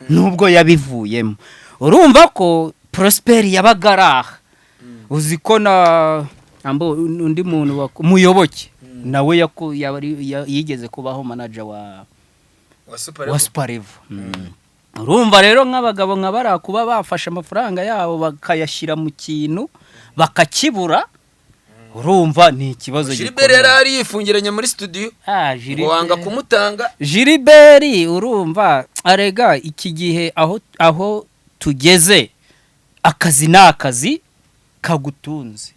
nubwo yabivuyemo, urumva ko Prosper yabaga ari aha. Uzi ko na ambo undi muntu Muyoboke nawe yigeze kubaho manager wa Super Level. Urumva rero, nk'abagabo nka bariya kuba bafashe amafaranga yabo bakayashyira mu kintu bakakibura, urumva ni ikibazo. Gilbert yari ari yifungiranye muri studio ngo wanga kumutanga. Gilbert, urumva arega iki gihe aho tugeze, akazi ni akazi kagutunze,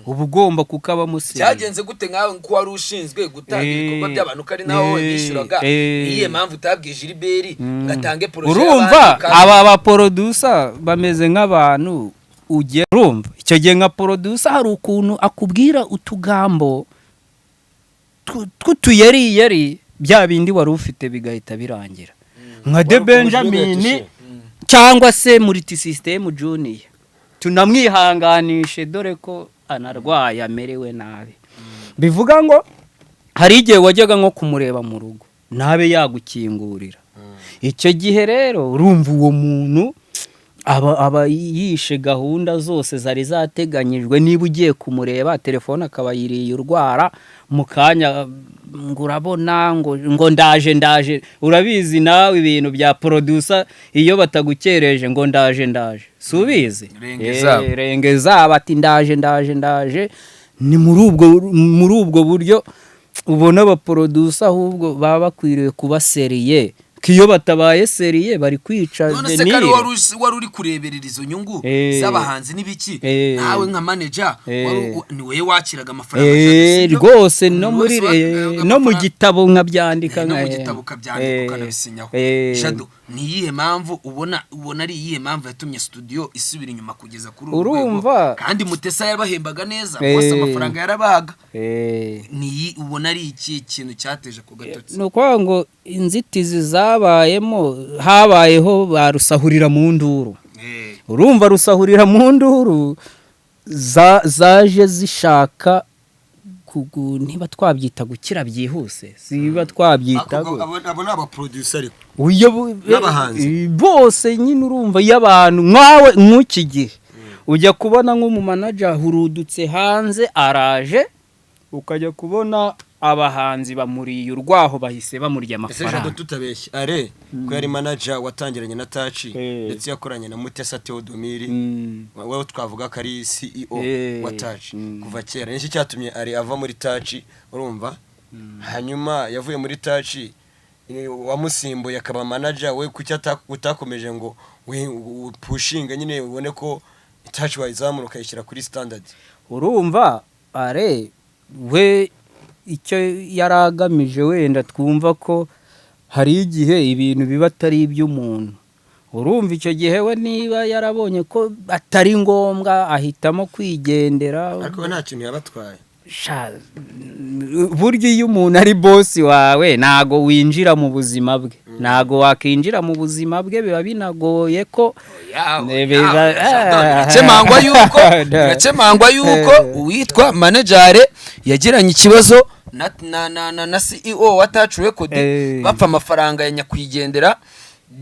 uba ugomba kukabamo sérieux. Cyagenze gute nkawe ko wari ushinzwe gutanga ibikorwa by'abantu, ko ari nawe bishyuraga? Niyihe mpamvu utabwiye Gilbert ngo atange projet Urumva, y'abandi aba baproducer bameze nk'abantu ugera, urumva icyo gihe nka producer hari ukuntu akubwira utugambo tw'utuyeriyeri, bya bindi wari ufite bigahita birangira. Nka The Wari ukomeje. Benjamin Ubigatishe. cyangwa se Multi System Junior, tunamwihanganishe dore ko anarwaye, amerewe nabi. Bivuga ngo hari igihe wajyaga nko kumureba mu rugo ntabe yagukingurira. Icyo gihe rero urumva uwo muntu aba yishe gahunda zose zari zateganyijwe. Niba ugiye kumureba, telefone akaba yiriye urwara mu kanya, ngo urabona ngo ndaje ndaje. Urabizi nawe ibintu bya producer, iyo batagukereje ngo ndaje ndaje, si ubizi? Renge zabo. Renge zabo, ati ndaje ndaje ndaje. Ni muri ubwo buryo ubona abaproducer ahubwo baba bakwiriye kuba sérieux, ko iyo batabaye sérieux bari kwica None se kari venire. wari uri kureberera izo nyungu z'abahanzi n'ibiki, nawe nka manager, ni wowe wakiraga amafaranga, sibyo? Rwose no Umuntu muri wese wakiraga no mu amafaranga. gitabo nkabyandika. No mu gitabo ukabyandika, ukanabisinyaho. Jado, ni iyihe mpamvu ubona ari iyihe mpamvu yatumye studio isubira inyuma kugeza kuri uru rwego? Urumva? Kandi Mutesa yarabahembaga neza bose, amafaranga yarabahaga. Ni ubona ari iki kintu cyateje ku gatotsi? Ni ukuvuga ngo inzitizi zabayemo, habayeho ba rusahurira mu nduru. Urumva, rusahurira mu nduru zaje zishaka niba twabyita gukira byihuse, siba twabyita Abo ni abaproducer ariko Uyo N'abahanzi. Bose nyine. Urumva, iyo abantu nkawe nk'iki gihe ujya kubona nk'umumanager hurudutse hanze araje, ukajya kubona abahanzi bamuriye urwaho, bahise bamurya Ese Jado, amafaranga. tutabeshye, are ko yari manager watangiranye na Touch, ndetse yakoranye na Mutesa Theodomiri, wowe twavuga ko ari CEO wa Touch kuva kera, nicyo cyatumye ari ava muri Touch? Urumva, hanyuma yavuye muri Touch, wamusimbuye akaba manager we, kuki utakomeje ngo upushinge nyine ubone ko Touch wayizamura ukayishyira kuri standard? Urumva, are we icyo yari agamije, wenda twumva ko hari igihe ibintu biba atari iby'umuntu. Urumva, icyo gihe we niba yarabonye ko atari ngombwa, ahitamo kwigendera. Ariko we nta kintu yabatwaye. Sha, burya iyo umuntu ari boss wawe ntago winjira mu buzima bwe, ntago wakinjira mu buzima bwe, biba binagoye ko Birakemangwa yuko uwitwa manager yagiranye ikibazo na CEO wa Touch Record, bapfa amafaranga ya nyakwigendera.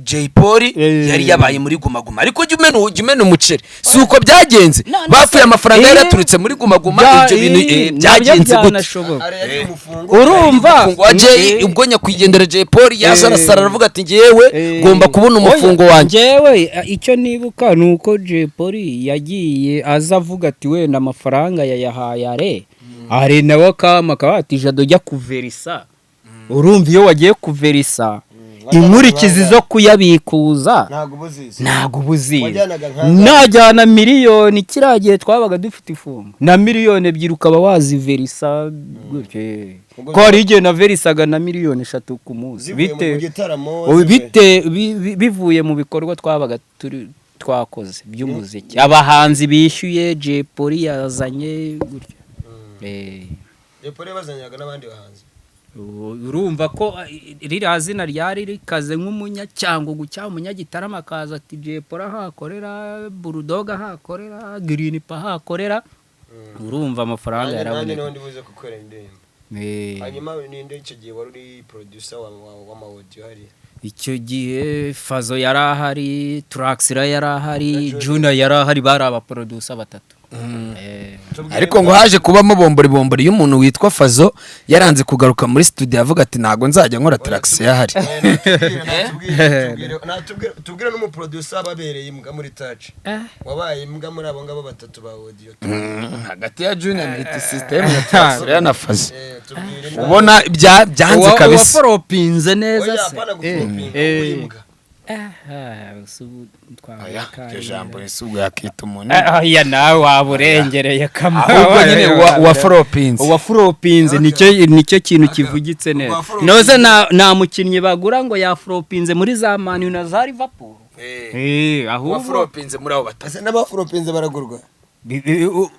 Jay Polly yari yabaye muri Guma Guma, ariko jya umena umuceri, si uko byagenze? Bapfuye amafaranga yari yaturutse muri Guma Guma. Ibyo bintu byagenze gute? Byanashoboka. Are yari umufungo. Urumva? Umufungo wa Jay, ubwo nyakwigendera Jay Polly yaza arasara, aravuga ati: "Ngewe ngomba kubona umufungo Oya, wanjye." Njyewe icyo nibuka ni uko Jay Polly yagiye aza avuga ati wenda amafaranga yayahaye are nawe akama akaba ati: "Jado, jya kuverisa." Urumva, iyo wagiye kuverisa, inkurikizi zo kuyabikuza Ntabwo uba uzizi. Ntabwo uba uzizi. Wajyanaga Najyana miliyoni, kiriya gihe twabaga dufite ifungo, na miliyoni 2 ukaba waziverisa gutyo. Ubwo Ko hari igihe naverisaga na miliyoni 3 ku munsi. Zivuye mu Bite gitaramo. Ubu bite bivuye mu bikorwa twabaga turi twakoze by'umuziki, abahanzi bishyuye, Jay Polly yazanye gutyo. Jay Polly bazanyaga n'abandi bahanzi. Urumva ko ririya zina ryari rikaze, nk'umunyacyangugu cyangwa umunyagitarama akaza ati Jay Polly ahakorera, Bull Dogg ahakorera, Green P ahakorera, urumva amafaranga Nanjye yaraboneka. niho ndibuze gukorera indirimbo. Hanyuma ninde icyo gihe wari uri producer w'ama audio hariya? Icyo gihe Fazo yari ahari, Turaxira yari ahari, Juna yari ahari, bari abaproducer batatu. Ariko ngo haje kubamo bombori bombori y'umuntu witwa Fazo, yaranze kugaruka muri studio, avuga ati: "Ntabwo nzajya nkora Trax yahari." Tubwire n'umuproducer babereye imbwa muri Touch, wabaye imbwa muri abo ngabo batatu ba audio. Hagati ya Junior Multi System na Trax na Fazo. Tubwire imbwa. Ubona byanze kabisa. Uwaforopinze neza Oya, se? apana guforopinga, uw'imbwa. Ah, si ubu Oya, twavuga iryo jambo ese ubwo yakita umuntu? Ah, oya, nawe waba urengereye kamara. Ahubwo nyine uwaforopinze. Uwaforopinze, nicyo kintu kivugitse neza. Uwaforopinze. Noze nta mukinnyi bagura ngo yaforopinze muri za Man U na za Liverpool. Ahubwo Uwaforopinze muri abo batatu. Ese n'abaforopinze baragurwa?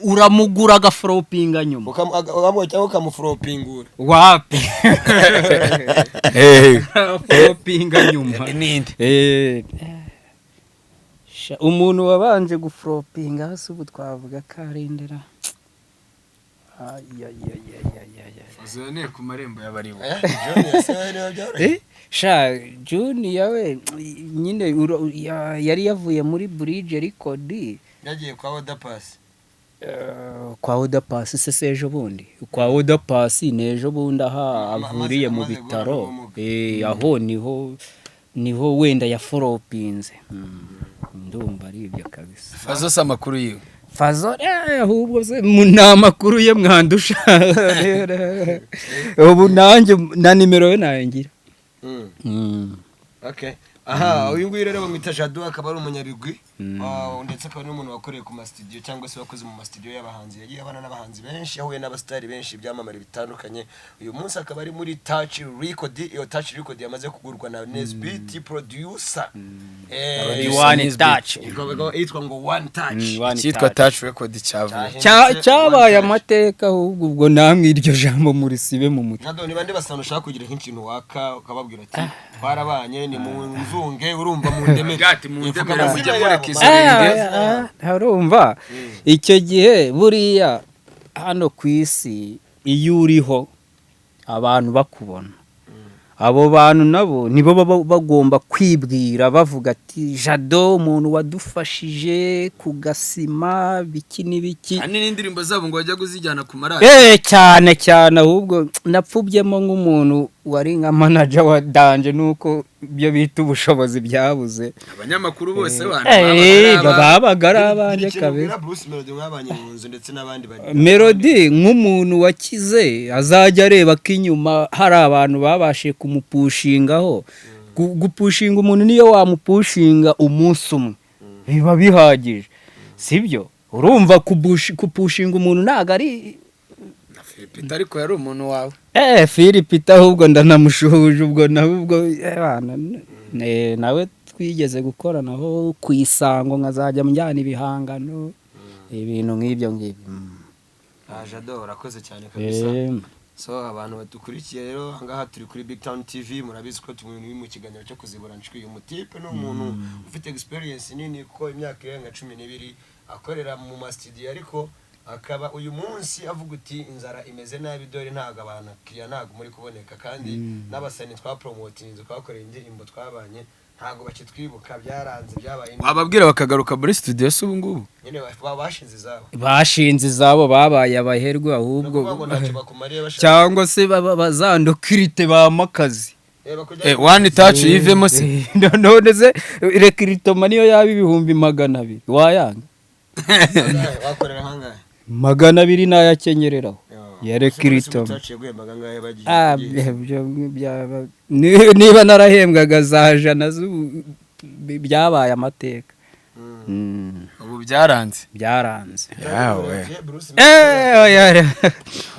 Uramugura agaforopinga nyuma. Cyangwa ukamuforopingura. Wapi, foropinga nyuma. Ninde? Umuntu wabanje guforopinga hasi, ubu twavuga karindera. Fazo ku marembo y'abaribo. Sha, Junior we nyine yari yavuye muri Bridge Record. Yagiye kwa Oda Paccy. Kwa Oda Paccy se ejo bundi, kwa Oda Paccy ni ejo bundi aha avuriye mu Amaze guhura bitaro. n'ubumuga. Aho niho wenda yaforopinze. Ndumva ari ibyo kabisa. Fazo si amakuru yiwe? Fazo, ahubwo se ni amakuru ye mwandusha? Ubu nanjye na nimero ye nangira. Okay. Aha, uyu nguyu rero bamwita Jado, akaba ari umunyabigwi, ndetse akaba ari n'umuntu wakoreye ku masitudiyo cyangwa se wakoze mu masitudiyo y'abahanzi, yagiye abana n'abahanzi benshi, yahuye n'abasitari benshi, ibyamamare bitandukanye. Uyu munsi akaba ari muri Touch Record. Iyo Touch Record yamaze kugurwa na Nesbit producer. One Touch. Yitwa ngo One Touch. One Icyitwa Touch. Touch Record cyavuye. Cyabaye amateka. Ahubwo ubwo namwe iryo jambo murisibe mu mutwe. Jado, ni bande basanga ushaka kugira nk'ikintu waka ukababwira ati: "Twarabanye, ni mu nzunge, urumva, mu ndemere"? Ati, "Mu Ivuga ndemere, amazina mujye yabo, mureka izo amazina yabo. Urumva, icyo gihe buriya hano ku isi iyo uriho abantu bakubona, abo bantu nabo nibo baba bagomba kwibwira, bavuga ati: "Jado, umuntu wadufashije ku gasima, biki n'ibiki." Kandi n'indirimbo zabo ngo bajya kuzijyana ku maradiyo. Cyane cyane. Ahubwo napfubyemo nk'umuntu wari nka manager wa danje, nuko ibyo bita ubushobozi byabuze. Abanyamakuru bose bantu Babaga ari abanjye Ikintu kabisa. ubwira Bruce Melody mwabanye mu nzu ndetse n'abandi bari Melody nk'umuntu wakize, azajya areba ko inyuma hari abantu babashije kumupushingaho. Gupushinga umuntu, niyo wamupushinga umunsi umwe biba bihagije, sibyo? Urumva, kupushinga umuntu ntabwo ari Philip, ariko yari umuntu wawe. Philip, ahubwo ndanamushuhuje ubwo nawe ubwo bana, nawe twigeze gukoranaho ku Isango, nkazajya njyana ibihangano, ibintu nk'ibyo ngibyo. Ah, Jado, urakoze cyane kabisa. So abantu badukurikiye rero, ahangaha turi kuri Big Town TV, murabizi ko turi mu kiganiro cyo kuzibura ncwi. Uyu mutipe ni umuntu ufite experience nini, kuko imyaka irenga 12 akorera mu masitudiyo, ariko akaba uyu munsi avuga uti: "Inzara imeze nabi, dore ntabwo abantu kiriya ntabwo muri kuboneka, kandi n'abasani twapromotinze, twakoreye indirimbo, twabanye." Ntabwo bakitwibuka, byaranze, byabaye. Wababwira bakagaruka muri studio se ubu ngubu? Nyine bashinze izabo. Bashinze izabo, babaye abaherwe ahubwo. Ni ukuvuga ngo ntacyo bakumariye bashaka. Cyangwa se bazandokirite bamakazi. One Touch yivemo se? None se recrutement niyo yaba 200,000 wayanga? Wakorera kangahe? 200 nayakenyereraho ya recrutement. Touch yaguhembaga angahe bagiye? Ah, niba narahembwaga za jana z'ubu, byabaye amateka. Ubu byaranze. Byaranze. Yawe. Oya.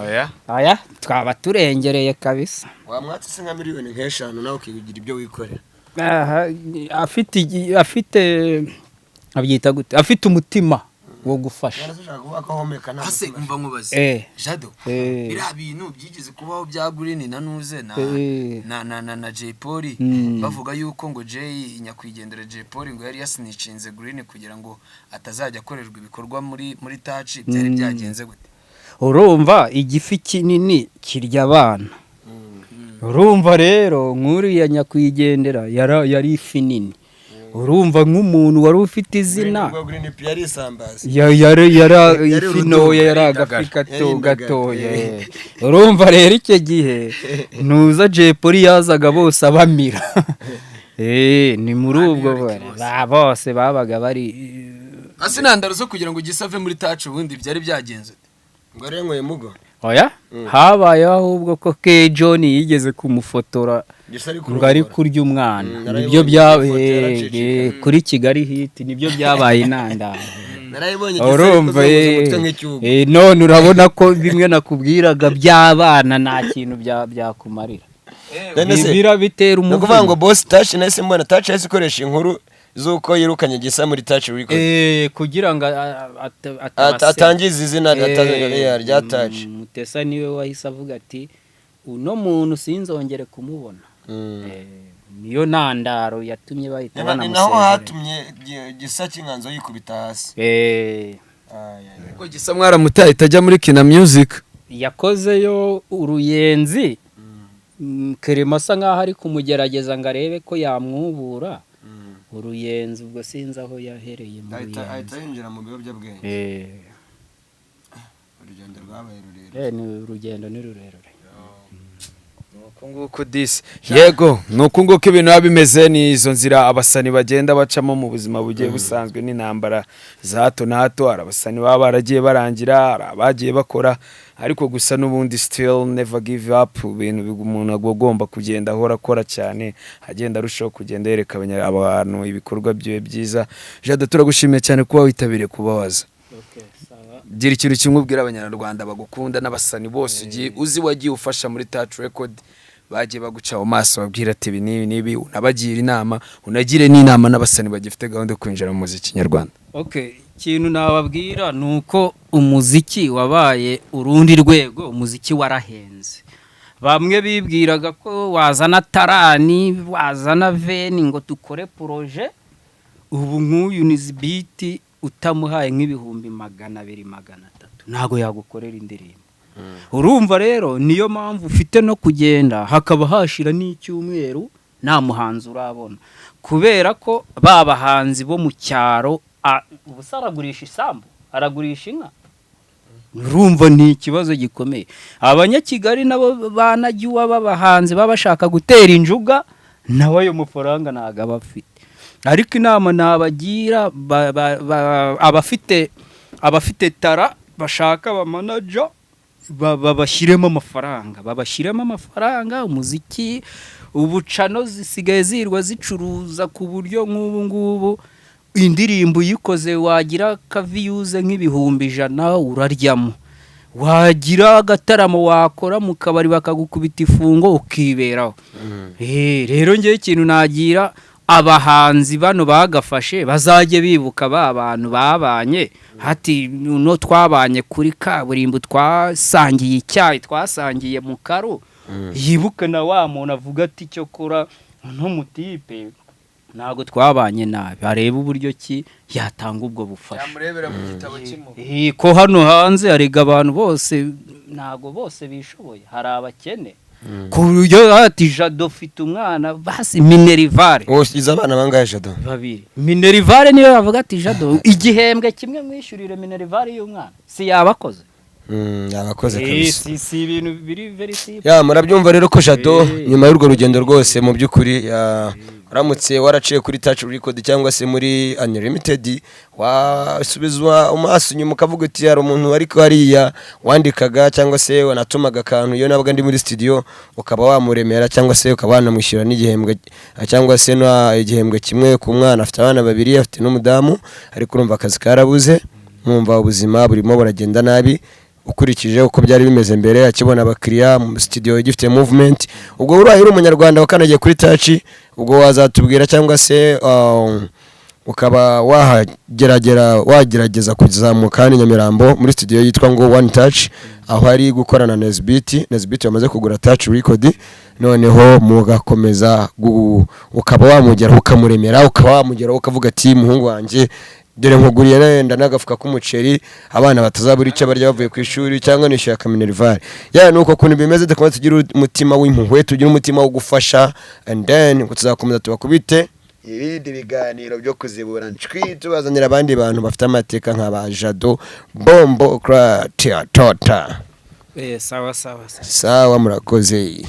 Oya. Oya, twaba turengereye kabisa. Wamwatse se nka miliyoni nk'eshanu nawe ukigira ibyo wikorera? Aha, afite abyita gute, afite umutima wo gufasha. None se ushaka kuvuga ko ahomeka nta Ase mutima? Umva nkubaze. Jado, biriya bintu byigeze kubaho bya Green na Nuze na na Jay Polly, bavuga yuko ngo Jay, nyakwigendera Jay Polly, ngo yari yasinicinze Green kugira ngo atazajya akorerwa ibikorwa muri Touch, byari byagenze gute? Urumva igifi kinini kirya abana. Urumva rero nk'uriya nyakwigendera yari ifi nini, urumva nk'umuntu wari ufite izina. Ubwo Green P yari isambaza. Yari Yari ifi urudubu. ntoya, yari Yari agafi indagara. gato Yari indagara. gatoya. Urumva rero icyo gihe ntuza Jay Polly yazaga bose abamira. Ni muri ubwo bose babaga bari. Ase intandaro zo kugira ngo gisave muri Touch ubundi byari byagenze ute? Ngo arenyweye mugo. Oya, habayeho ahubwo ko K John yigeze kumufotora Gisa ari ngo ari kurongora. kurya umwana. Narayibonye Nibyo bya ifoto yaracicikana. kuri Kigali Hit, nibyo byabaye intandaro. Narayibonye gisa ariko Urumva zunguza umutwe nk'icyugu. None urabona ko bimwe nakubwiraga by'abana nta kintu byakumarira. None se Bibira bitera ni ukuvuga ngo umuvuno. boss Touch, nahise mbona Touch yahise ikoresha inkuru z'uko yirukanye Gisa muri Touch Record. Kugira ngo atabaseba. Atangiza izina rya Touch. Mutesa niwe wahise avuga ati uno muntu sinzongere kumubona. Niyo ntandaro yatumye bahita Ni naho banamusezerera. hatumye Gisa cy'inganzo yikubita hasi. Ay, ay, ay. Ko Gisa mwaramutaye itajya muri Kina Music? Yakozeyo uruyenzi. Kerema asa nkaho ari kumugerageza ngo arebe ko yamwubura uruyenzi, ubwo sinzi aho yahereye mu Ahita ruyenzi. ahita yinjira mu biyobyabwenge. Urugendo rwabaye rurerure. Ni urugendo ni rurerure. Nuko nguko disi, yego, nuko nguko ibintu biba bimeze. Ni izo nzira abasani bagenda bacamo mu buzima bugiye busanzwe n'intambara za hato na hato. Hari abasani baba baragiye barangira, hari abagiye bakora, ariko gusa n'ubundi still never give up. Ibintu umuntu aba agomba kugenda ahora akora cyane, agenda arushaho kugenda yereka abantu ibikorwa byiwe byiza. Jado, turagushimiye cyane kuba witabiriye kubabaza. Gira ikintu kimwe ubwira Abanyarwanda bagukunda n'abasani bose ugiye uzi wagiye ufasha muri Touch Record, bagiye baguca mu maso, babwira ati ibi n'ibi n'ibi, unabagira inama, unagire n'inama n'abasani bagifite gahunda yo kwinjira mu muziki nyarwanda. Okay, ikintu nababwira ni uko umuziki wabaye urundi rwego, umuziki warahenze. Bamwe bibwiraga ko wazana tarani, wazana veni ngo dukore projet. Ubu nk'uyu Nizibiti utamuhaye nk'200,000, 300,000 ntabwo yagukorera indirimbo. Urumva rero niyo mpamvu ufite no kugenda hakaba hashira n'icyumweru nta muhanzi urabona, kubera ko ba bahanzi bo mu cyaro ubu se aragurisha isambu, aragurisha inka? Urumva ni ikibazo gikomeye. Abanyakigali nabo banagiwe b'abahanzi baba bashaka gutera injuga, nawe ayo mafaranga ntabwo aba afite. Ariko inama nabagira abafite talent bashaka abamanager babashyiremo amafaranga. Umuziki ubucano zisigaye zirwa zicuruza ku buryo nk'ubu ngubu indirimbo uyikoze wagira kaviews nk'100,000 uraryamo, wagira agataramo wakora mu kabari bakagukubita ifungo ukiberaho. Rero ngewe ikintu nagira abahanzi bano bagafashe, bazajye bibuka ba bantu babanye, hati no twabanye kuri kaburimbo, twasangiye icyayi, twasangiye mu karu, yibuke na wa muntu avuga ati icyo kora n'umutipe ntabwo twabanye nabi, arebe uburyo ki yatanga ubwo bufasha. Yamurebera mu gitabo cy'impuhwe. Ko hano hanze harega abantu bose, ntabwo bose bishoboye, hari abakene. Ku buryo ati: "Jado, ufite umwana, basi minerval." Usize abana bangahe, Jado? Babiri. Minerval niyo yavuga ati: "Jado, igihembwe kimwe mwishyurire minerval y'umwana," si yabakoze? Abakoze kabisa. Si ibintu biri very simple. Ya, murabyumva rero ko Jado, nyuma y'urwo rugendo rwose, mu by'ukuri uramutse waraciye kuri Touch Record cyangwa se muri Unlimited, wasubizwa amaso inyuma ukavuga uti: "Hari umuntu ariko hariya wandikaga cyangwa se wanatumaga akantu iyo nabaga ndi muri studio," ukaba wamuremera cyangwa se ukaba wanamwishyura n'igihembwe cyangwa se na igihembwe kimwe ku mwana. Afite abana babiri, afite n'umudamu, ariko urumva akazi karabuze, mwumva ubuzima burimo buragenda nabi ukurikije uko byari bimeze mbere akibona abakiriya mu studio igifite movement. Ubwo uraye uri umunyarwanda wakanagiye kuri Touch, ubwo wazatubwira cyangwa se ukaba wahageragera, wagerageza kuzamuka hano i Nyamirambo muri studio yitwa ngo One Touch, aho ari gukorana na Nesbit. Nesbit wamaze kugura Touch Record, noneho mugakomeza ukaba wamugeraho ukamuremera, ukaba wamugeraho ukavuga ati: "Muhungu wanjye, dore nkuguriye wenda n'agafuka k'umuceri, abana batazabura icyo barya bavuye ku ishuri, cyangwa nishyuye akaminerval." Ya, nuko ukuntu bimeze. Dukomeze tugire umutima w'impuhwe, tugire umutima wo gufasha, and then tuzakomeza tubakubite ibindi biganiro byo kuzibura ncwi, tubazanira abandi bantu bafite amateka nka ba Jado Bombo Tota. Sawa sawa sawa. Sawa, murakoze.